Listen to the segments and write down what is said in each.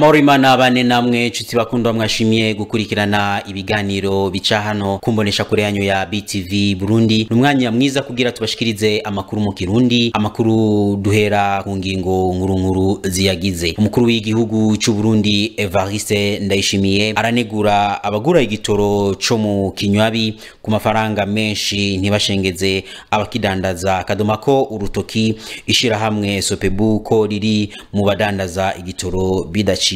Amahoro Imana bane namwe nshuti bakundwa, mwashimye gukurikirana ibiganiro bica hano kumbonesha kure yanyu ya BTV Burundi. Numwanya mwiza kugira tubashikirize amakuru mu Kirundi, amakuru duhera ku ngingo nkuru nkuru ziyagize. Umukuru w'igihugu cy'u Burundi Evariste Ndayishimiye aranegura abagura igitoro cyo mu kinywabi ku mafaranga menshi ntibashengeze abakidandaza, kadomako urutoki ishirahamwe Sopebu ko riri mu badandaza igitoro bidaciye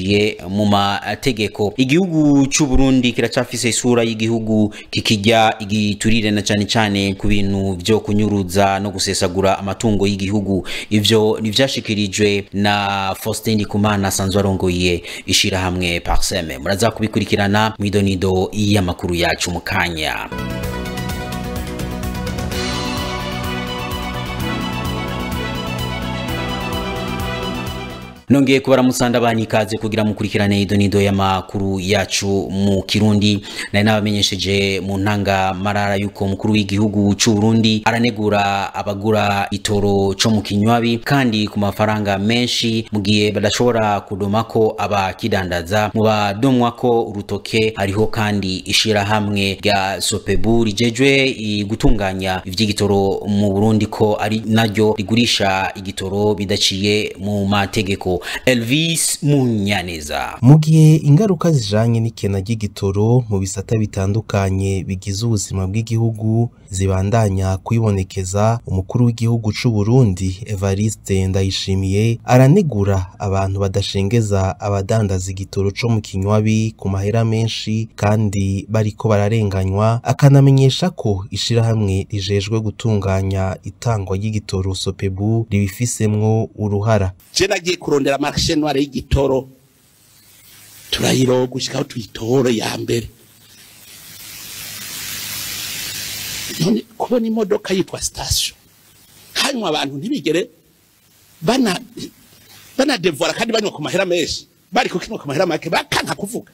mu mategeko. Igihugu cy'u Burundi kiracafise isura y'igihugu kikijya igiturire na cyane cyane ku bintu byo kunyuruza no gusesagura amatungo y'igihugu. Ivyo nivyashikirijwe na Faustin Ndikumana asanzwe arongoye ishirahamwe Parseme. Muraza kubikurikirana mwidonido y'amakuru yacu mukanya. Nongeye kubara musanda bani kaze kugira mukurikirane idonido y'amakuru yacu mu Kirundi. Nari nabamenyesheje mu ntanga marara yuko mukuru w'igihugu cy'u Burundi aranegura abagura itoro cyo mu kinywabi kandi ku mafaranga menshi mugiye badashobora kudomako abakidandaza. Mu badomwa ko urutoke hariho kandi ishirahamwe rya Sopebu rijejwe gutunganya ivy'igitoro mu Burundi ko ari naryo rigurisha igitoro bidaciye mu mategeko. Elvis Munyaneza. Mu gihe ingaruka zijanye n'ikena ry'igitoro mu bisata bitandukanye bigize ubuzima bw'igihugu zibandanya kwibonekeza, umukuru w'igihugu c'u Burundi Evariste Ndayishimiye aranegura abantu badashengeza abadandaza igitoro co mu kinywabi ku mahera menshi kandi bariko bararenganywa, akanamenyesha ko ishirahamwe rijejwe gutunganya itangwa ry'igitoro Sopebu ribifisemwo uruhara. Je nagiye kurondera marché noire y'igitoro, turayiroga gushika aho tuyitore ya mbere. None kubona imodoka yitwa station hanyuma abantu ntibigere bana devora kandi banywa ku mahera menshi, bari kukinwa ku mahera make bakanka kuvuga.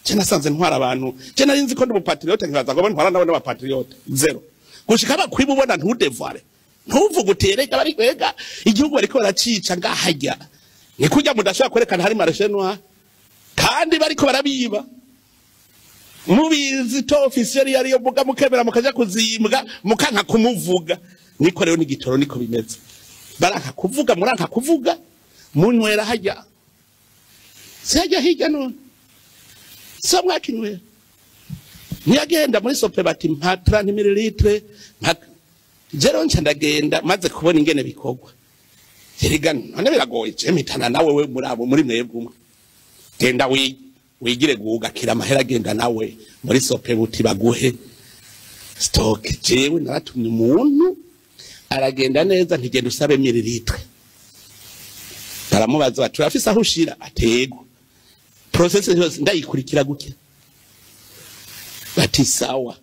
Je nasanze ntwara abantu, je nari nzi ko ndi umupatriote nkibaza ngo ntwara nabo n'abapatriote zero, gushika bakwibubona ntudevore ntuvuge utereka bari kwega igihugu bariko baracica ngahajya. Ni kujya mudashobora kwerekana hari marché noir kandi bariko barabiba mubizi to officiel yari yo muga mukemera mukaja kuzimbwa mukanka kumuvuga. Niko rero n'igitoro niko bimeze, baranka kuvuga, muranka kuvuga, munywera hajya sejya hirya none so mwakinywera. Ntiyagenda muri sope bati mpa 30 ml jero nca ndagenda maze kubona ingene bikogwa. Erega none biragoye, je mitana nawe we muri abo muri mwebwe umwe genda wigire gugakira amahera, genda nawe muri sope buti baguhe stock. Jewe naratumye umuntu aragenda neza, ntigenda usabe mililitre. Baramubaza bati urafise aho ushira? Atego process yose ndayikurikira gutya. Bati sawa,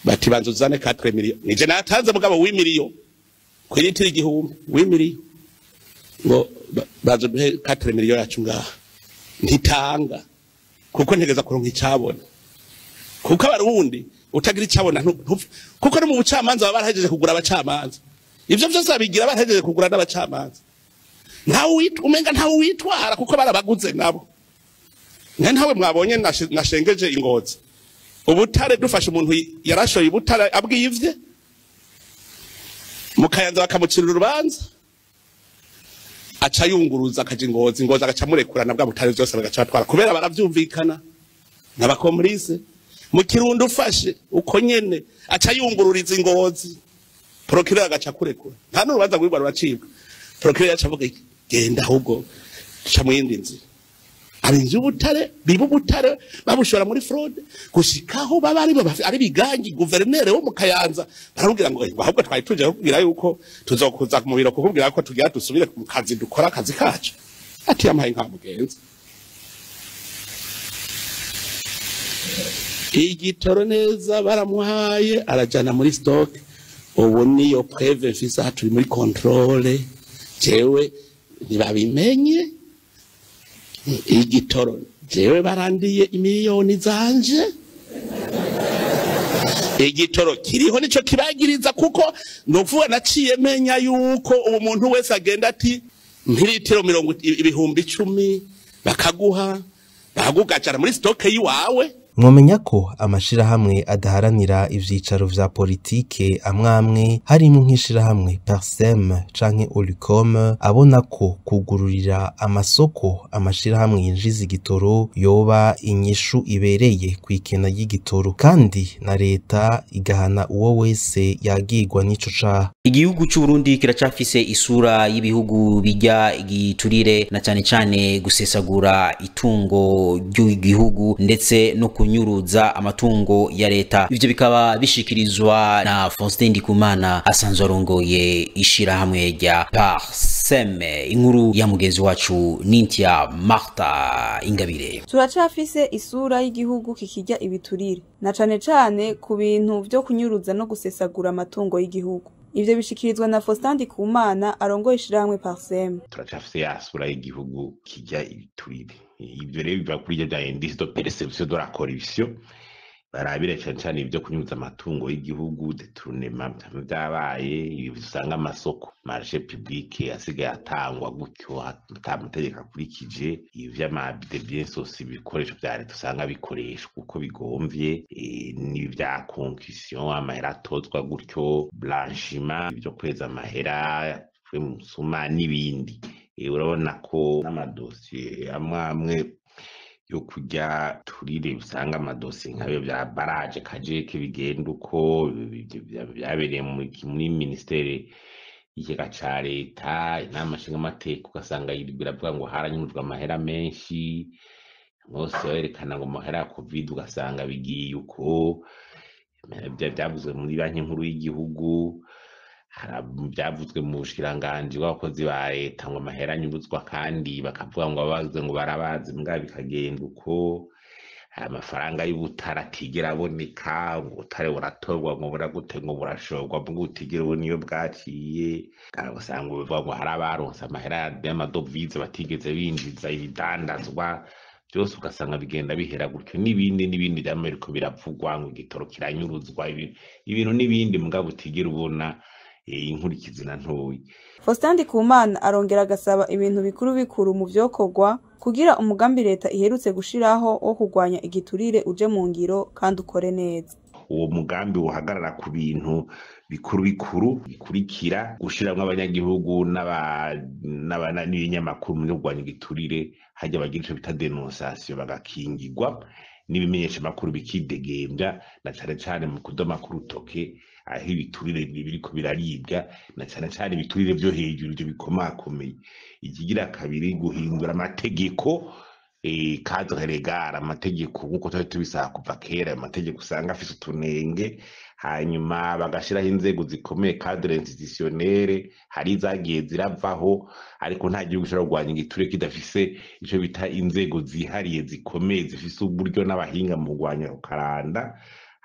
bati banza uzane 4 million. Nije natanze mugabo w'imiliyo kwiritira igihumbi w'imiliyo ngo bazo duhe 4 million yacu ngaha. Ntitanga kuko ntegeza kuronka icabona, kuko abarundi utagira icabona kuko no mu bucamanza baba barahejeje kugura abacamanza. Ivyo vyose babigira barahejeje kugura n'abacamanza. Ntawe umenga ntawe witwara kuko barabaguze nabo. Ntawe mwabonye nashengeje ingozi ubutare, dufashe umuntu yarashoye ubutare abwivye mukayanza bakamucira urubanza, aca yunguruza akaja ingozi, ingozi agaca murekurana bwa butare byose bagaca batwara kubera baravyumvikana n'abakomrise. Mu Kirundo ufashe uko nyene aca yungururiza ingozi, procureur agaca kurekura, nta n'urubanza rwigwa ruracibwa. Procureur yaca avuga genda ahubwo ca mu yindi nzira. Abinzi ubutare biba ubutare babushora muri fraude gushikaho baba ari bigangi. Guverinere wo mu Kayanza baramubwira ngo ahubwo twari tuje kukubwira yuko tuzokuza mu biro kukubwira ko tugira dusubire mu kazi dukora akazi kacu. Ati yampaye nka mugenzi igitoro neza baramuhaye arajana muri stock. Ubu niyo preve mfise turi muri controle, jewe ntibabimenye igitoro jewe barandiye imiliyoni zanje. Igitoro kiriho nico kibagiriza, kuko novuga naciye menya yuko ubu muntu wese agenda ati ntiritiro 10,000 Bakaguha, bakagugajara muri stock yiwawe. Mwomenya ko amashirahamwe adaharanira ivyicaro vya politike amwamwe harimwo nk'ishirahamwe Parsem canke Olicom abona ko kugururira amasoko amashirahamwe yinjiza igitoro yoba inyishu ibereye kwikena y'igitoro, kandi na leta igahana uwo wese yagirwa n'ico caha. Igihugu c'u Burundi kiracafise isura y'ibihugu bijya igiturire na cane cane gusesagura itungo ry'igihugu ndetse no kunyuruza amatungo ya leta. Ivyo bikaba bishikirizwa na Faustin Ndikumana asanzwe arongoye ishirahamwe rya Parsem. Inkuru ya mugenzi wacu Nintia Martha Ingabire. Turacafise isura y'igihugu kikijya ibiturire na cane cane ku bintu vyo kunyuruza no gusesagura amatungo y'igihugu. Ivyo bishikirizwa na Faustin Ndikumana arongoye ishirahamwe Parsem. Turacafise ya sura y'igihugu kijya ibiturire. Ibyo rero biva kuri rya indice de perception de la corruption, barabira cyane cyane ibyo kunyuza amatungo y'igihugu, détournement byabaye, usanga amasoko marché public asigaye atangwa gutyo ata mategeko akurikije, ivy'amabide biens sociaux, ibikoresho vya leta usanga bikoreshwa uko bigomvye, n'ibya concussion, amahera atozwa gutyo, blanchiment, ibyo kweza amahera musuma n'ibindi. Urabona ko n'amadosiye amwe amwe yo kurya turire usanga amadosiye nk'ayo bya baraje kajeke bigenda uko byabereye muri ministere y'ikigega ca leta, inama nshingamateka ugasanga yirirwa iravuga ngo haranyurujwe amahera menshi, bose berekana ngo amahera ya covid ugasanga bigiye uko, byavuzwe muri banki nkuru y'igihugu, byavuzwe mu bushikiranganji bw'abakozi ba leta ngo amahera anyuruzwa kandi bakavuga ngo ababaze ngo barabazi mbwa bikagenda uko, amafaranga y'ubutare atigera aboneka, ngo ubutare buratorwa ngo buragute ngo burashorwa ngo utigera ubona iyo bwaciye, ugasanga bivuga ngo hari abaronse amahera y'amadovize batigeze binjiza ibidandazwa byose, ugasanga bigenda bihera gutyo n'ibindi n'ibindi byama biriko biravugwa ngo igitoro kiranyuruzwa, ibintu n'ibindi mugabo utigera ubona inkurikizi na ntoyi. Faustin Ndikumana arongera agasaba ibintu bikuru bikuru mu vyokorwa kugira umugambi leta iherutse gushiraho wo kurwanya igiturire uje mu ngiro kandi ukore neza. Uwo mugambi uhagarara ku bintu bikuru bikuru bikurikira: gushiramwo abanyagihugu n'ibinyamakuru mu kurwanya igiturire, hajya bagira ico bita dénonciation bagakingirwa, n'ibimenyeshamakuru bikidegembya, na cane cane mu kudoma ku rutoke aho ibiturire biriko biraribwa, na cane cane ibiturire vyo hejuru ivyo bikomakomeye. Ikigira kabiri, guhindura amategeko, cadre légal, amategeko nkuko twari tubisaba kuva kera, ayo mategeko usanga afise utunenge, hanyuma bagashiraho inzego zikomeye, cadre institutionnel. Hari izagiye ziravaho, ariko nta gihugu gishobora kurwanya igiturire kidafise ico bita inzego zihariye zikomeye zifise uburyo n'abahinga mu kurwanya karanda.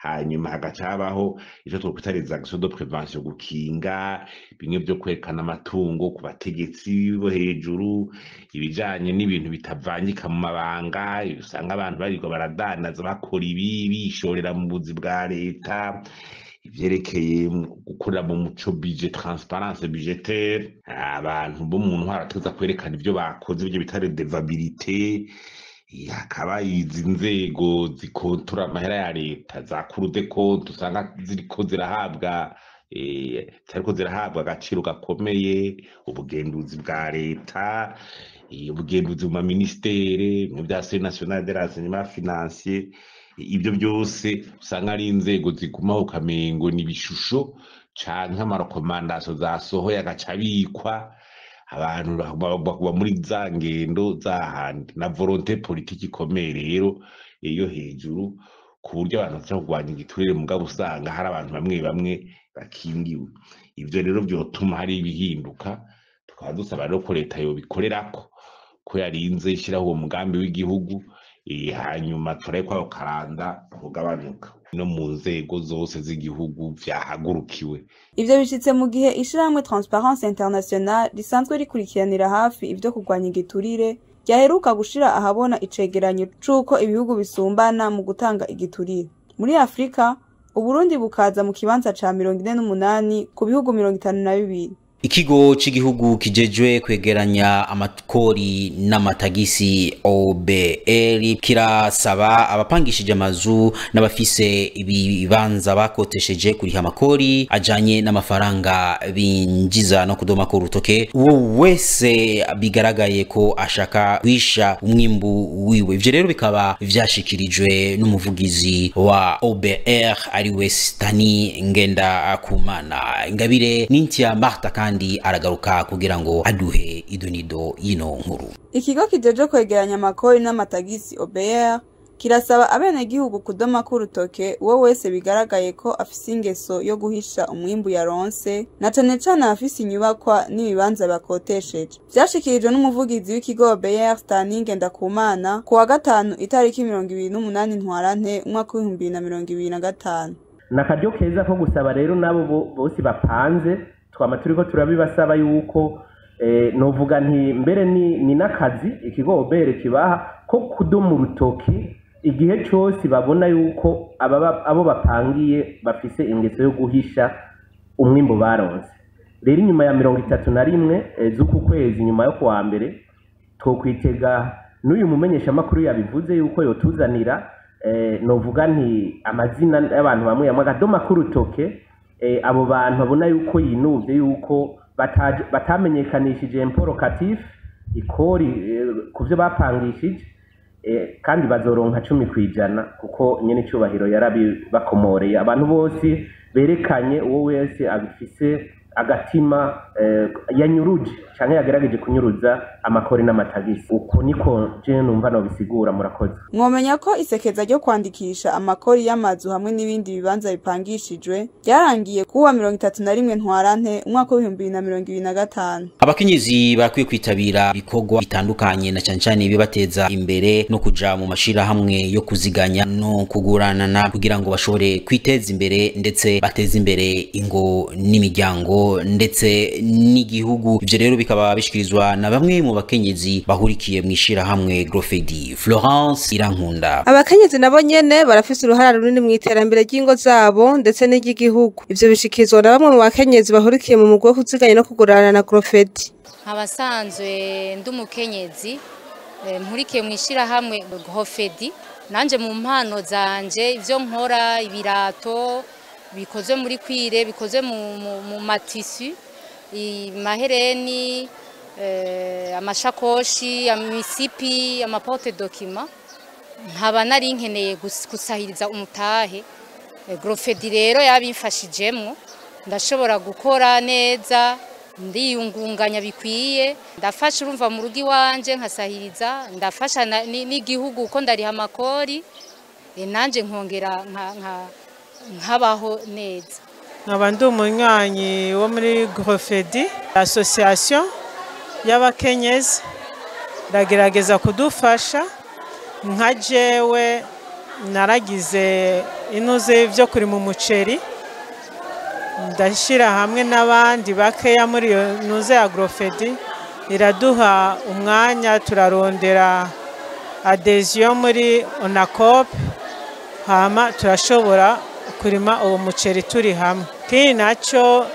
Hanyuma hagaca habaho ico twokwita les actions de prévention, gukinga bimwe vyo kwerekana amatungo ku bategetsi bo hejuru, ibijanye n'ibintu bitavangika mu mabanga, usanga abantu barirwa baradandaza bakora ibi bishorera mu buzi bwa leta, ivyerekeye gukorera mu muco, budget, transparence budgétaire, abantu bo mu ntwaro bategerezwa kwerekana ivyo bakoze, ivyo bita redevabilité, hakaba izi nzego zikontora amahera ya leta za Cour des comptes usanga ziriko zirahabwa zitariko zirahabwa agaciro gakomeye, ubugenduzi bwa leta, ubugenduzi mu maministere, mu vya Conseil national de renseignement financier, ibyo byose usanga ari inzego zigumaho ukamengo ni ibishusho canke ama recommandations zasohoye agaca abikwa, abantu bakuba muri za ngendo zahandi, na volonté politique ikomeye rero yo hejuru, ku buryo abantu bashobora kurwanya igiturire mugabo usanga hari abantu bamwe bamwe bakingiwe. Ivyo rero vyotuma hari ibihinduka. Tukaba dusaba rero ko leta yobikorerako, ko yarinze ishiraho uwo mugambi w'igihugu, hanyuma turabe ko ayo karanda kugabanuka no mu nzego zose z'igihugu vyahagurukiwe. Ivyo bishitse mu gihe ishirahamwe Transparence International risanzwe rikurikiranira hafi ivyo kurwanya igiturire ryaheruka gushira ahabona icegeranyo c'uko ibihugu bisumbana mu gutanga igiturire. Muri Afrika, Uburundi bukaza mu kibanza ca 48 ku bihugu 52. Ikigo c'igihugu kijejwe kwegeranya amakori n'amatagisi OBR kirasaba abapangishije amazu n'abafise ibibanza bakotesheje kuriha amakori ajanye n'amafaranga binjiza no kudoma ko urutoke uwo wese bigaragaye ko ashaka kwisha umwimbu wiwe. Ivyo rero bikaba vyashikirijwe n'umuvugizi wa OBR ariwe Stani Ngenda Kumana. Ingabire Nintia Martha kandi aragaruka kugira ngo aduhe idonido yino nkuru. Ikigo kijeje kwegeranya amakori n'amatagisi OBR kirasaba abenegihugu kudoma ko urutoke uwo wese bigaragaye ko afise ingeso yo guhisha umwimbu yaronse, na cane cane abafise inyubakwa n'ibibanza bakotesheje. Vyashikirijwe n'umuvugizi w'ikigo OBR Stani Ngendakumana ku wa gatanu itariki 28 Ntwarante umwaka w'ibihumbi 2025. Nakaryo keza ko gusaba rero nabo bose bapanze twama turiko turabibasaba yuko novuga nti mbere ni nakazi ikigo OBR kibaha ko kudoma urutoki igihe cyose babona yuko abo bapangiye bafise ingeso yo guhisha umwimbo baronse. Rero inyuma ya 31 z'uku kwezi, nyuma yo kuwa mbere, twokwitega n'uyu mumenyesha makuru yabivuze yuko yotuzanira novuga nti amazina y'abantu bamwe yamwe akadoma k'urutoke abo bantu babona yuko yinuvye yuko batamenyekanishije impôt locatif ikori kuvyo bapangishije, kandi bazoronka 10% kuko nyene icubahiro yarabibakomoreye. Abantu bose berekanye uwo wese abifise agatima yanyuruje canke yagerageje kunyuruza amakori n'amatagisi. Uko niko je numva no bisigura. Murakoze. Mwomenya ko isekeza ryo kwandikisha amakori y'amazu hamwe n'ibindi bibanza bipangishijwe ryarangiye kuwa 31 Ntwarante umwaka w'ibihumbi 2025. Abakenyezi barakwiye kwitabira ibikorwa bitandukanye na cyane cyane bibateza imbere no kuja mu mashira hamwe yo kuziganya no kuguranana kugira ngo bashobore kwiteza imbere ndetse bateze imbere ingo n'imiryango ndetse n'igihugu. Ivyo rero bikaba bishikirizwa na bamwe mu bakenyezi bahurikiye mwishira hamwe Grofedi. Florence Irankunda. Abakenyezi nabo nyene barafise uruhara runini mu iterambere ry'ingo zabo ndetse n'iry'igihugu. Ivyo bishikirizwa na bamwe mu bakenyezi bahurikiye mu mugwi wo kuziganya no kugurana na Grofedi. Abasanzwe ndi umukenyezi mpurikiye mwishira hamwe Grofedi, nanje mu mpano zanje ivyo nkora ibirato bikoze muri kwire, bikoze mu matisu, imahereni, amashakoshi, amisipi, amaporte document, nkaba nari nkeneye gusahiriza umutahe. Grofedi rero yabimfashijemwo, ndashobora gukora neza, ndiyungunganya bikwiye, ndafasha urumva mu rugo iwanje nkasahiriza, ndafasha n'igihugu uko ndariha amakori, nanje nkongera nkabaho neza. Nkaba ndi umunywanyi wo muri Grofedi, association y'abakenyezi, ndagerageza kudufasha. Nka jewe naragize inuze byo kurima umuceri, ndashyira hamwe n'abandi bakeya muri iyo nuze ya Grofedi, iraduha umwanya turarondera adhesion muri Onacope, hama turashobora kurima uwo muceri turi hamwe. Kindi nacyo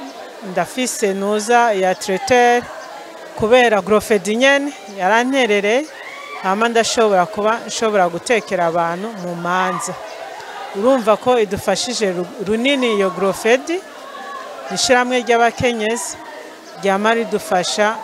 ndafise nuza ya traiteur kubera Grofedi nyene yaranterere, hama ndashobora kuba nshobora gutekera abantu mu manza. Urumva ko idufashije runini iyo Grofedi, ishyirahamwe ry'abakenyezi ryama ridufasha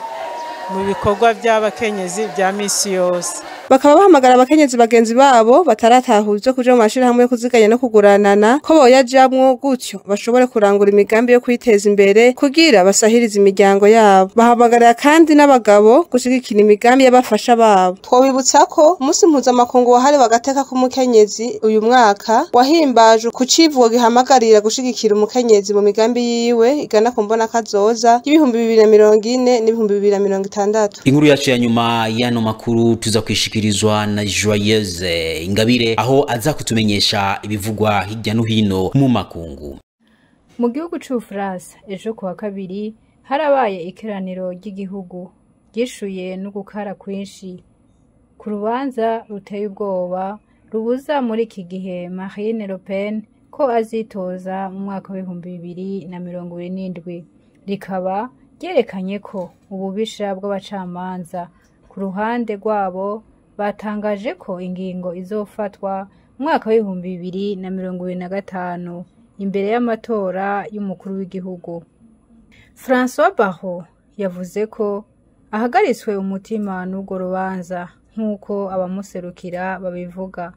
mu bikorwa by'abakenyezi bya misi yose. Bakaba bahamagara abakenyezi bagenzi babo bataratahuzwe kuja mu mashirahamwe yo kuziganya no kuguranana ko boyajamwo, gutyo bashobore kurangura imigambi yo kwiteza imbere kugira basahirize imiryango yabo. Bahamagarira kandi n'abagabo gushigikira imigambi y'abafasha babo. Twobibutsa ko umunsi mpuzamakungu wahariwe agateka k'umukenyezi uyu mwaka wahimbajwe ku civugo gihamagarira gushigikira umukenyezi mu migambi yiwe igana ku mbona kazoza y'ibihumbi 2040 n'ibihumbi 2060. Inkuru yacu ya nyuma y'ano makuru tuza kwishikirizwa na Joyeuse Ingabire, aho aza kutumenyesha ibivugwa hirya no hino mu makungu. Mu gihugu c'Ubufaransa ejo kuwa kabiri harabaye ikoraniro ry'igihugu ryishuye n'ugukara kwinshi ku rubanza ruteye ubwoba rubuza muri iki gihe Marine Le Pen ko azitoza mu mwaka w'ibihumbi 2027, rikaba ryerekanye ko ububisha bw'abacamanza ku ruhande rwabo batangaje ko ingingo izofatwa mu mwaka w'2025 imbere y'amatora y'umukuru w'igihugu. François Bayrou yavuze ko ahagaritswe umutima n'urwo rubanza, nk'uko abamuserukira babivuga,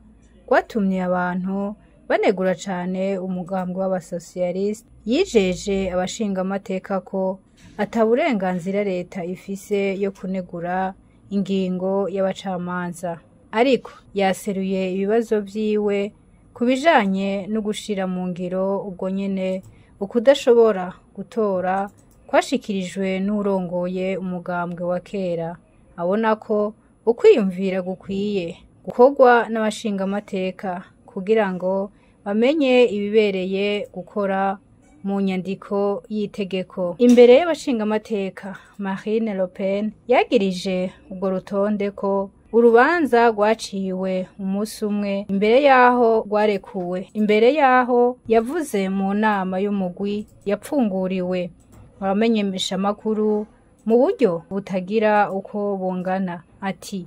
rwatumye abantu banegura cane umugambwe w'abasosiyaliste. Yijeje abashingamateka ko ata burenganzira leta ifise yo kunegura ingingo y'abacamanza, ariko yaseruye ibibazo vyiwe ku bijanye no gushira mu ngiro ubwo nyene ukudashobora gutora kwashikirijwe n'urongoye umugambwe wa kera, abona ko ukwiyumvira gukwiye gukorwa n'abashingamateka kugira ngo bamenye ibibereye gukora mu nyandiko y'itegeko. Imbere y'abashingamateka, Marine Le Pen yagirije urwo rutonde ko urubanza rwaciwe umunsi umwe imbere yaho rwarekuwe. Imbere yaho yavuze mu nama y'umugwi yapfunguriwe abamenyeshamakuru mu buryo butagira uko bungana, ati: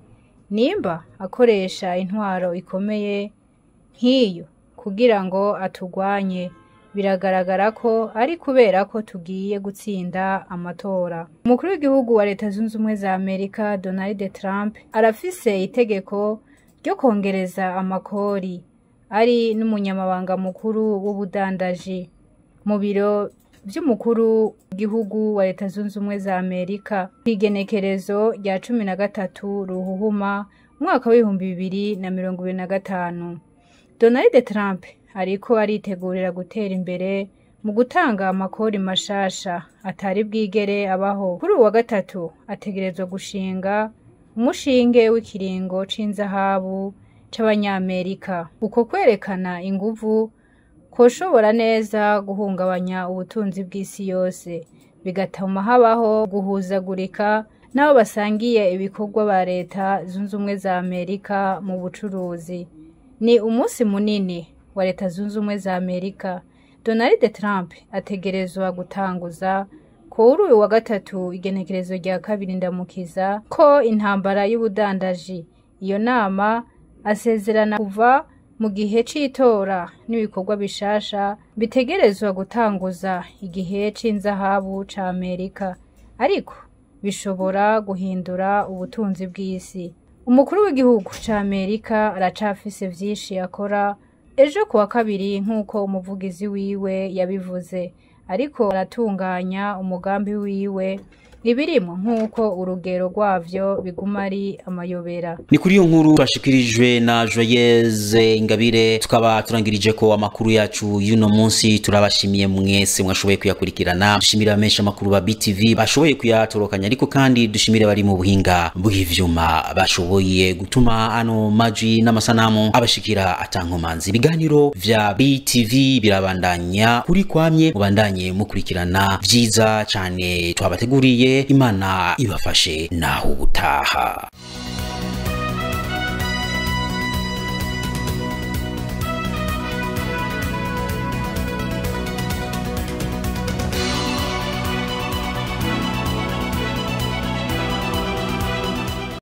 "Nimba akoresha intwaro ikomeye nk'iyo kugira ngo atugwanye, biragaragara ko ari kubera ko tugiye gutsinda amatora." Umukuru w'igihugu wa Leta Zunze Ubumwe za Amerika Donald Trump arafise itegeko ryo kongereza amakori, ari n'umunyamabanga mukuru w'ubudandaji mu biro vy'umukuru w'igihugu wa Leta Zunze Ubumwe za Amerika kw'igenekerezo rya 13 Ruhuhuma umwaka w'2025. Donald Trump ariko aritegurira gutera imbere mu gutanga amakori mashasha atari bwigere abaho. Kuri uwa gatatu ategerezwa gushinga umushinge w'ikiringo c'inzahabu c'abanyamerika. Uko kwerekana inguvu koshobora neza guhungabanya ubutunzi bw'isi yose, bigatuma habaho guhuzagurika n'abo basangiye ibikorwa ba Leta Zunze Ubumwe za Amerika mu bucuruzi. Ni umunsi munini wa Leta Zunze Ubumwe za Amerika. Donald Trump ategerezwa gutanguza kuri uyu wa gatatu igenekerezo rya 2 Ndamukiza ko intambara y'ubudandaji. Iyo nama asezerana kuva mu gihe c'itora n'ibikorwa bishasha bitegerezwa gutanguza igihe c'inzahabu ca Amerika, ariko bishobora guhindura ubutunzi bw'isi. Umukuru w'igihugu ca Amerika aracafise vyinshi akora ejo kuwa kabiri, nk'uko umuvugizi wiwe yabivuze, ariko aratunganya umugambi wiwe, ibirimo nk'uko urugero rwavyo biguma ari amayobera. Ni kuri iyo nkuru twashikirijwe na Joyeuse Ingabire tukaba turangirije ko amakuru yacu y'uno munsi. Turabashimiye mwese mwashoboye kuyakurikirana, dushimira menshi amakuru ba BTV bashoboye kuyatorokanya, ariko kandi dushimire bari mu buhinga bw'ivyuma bashoboye gutuma ano maji n'amasanamu abashikira atankomanzi. Ibiganiro vya BTV birabandanya kuri kwamye, mubandanye mukurikirana vyiza cane twabateguriye. Imana ibafashe naho ubutaha.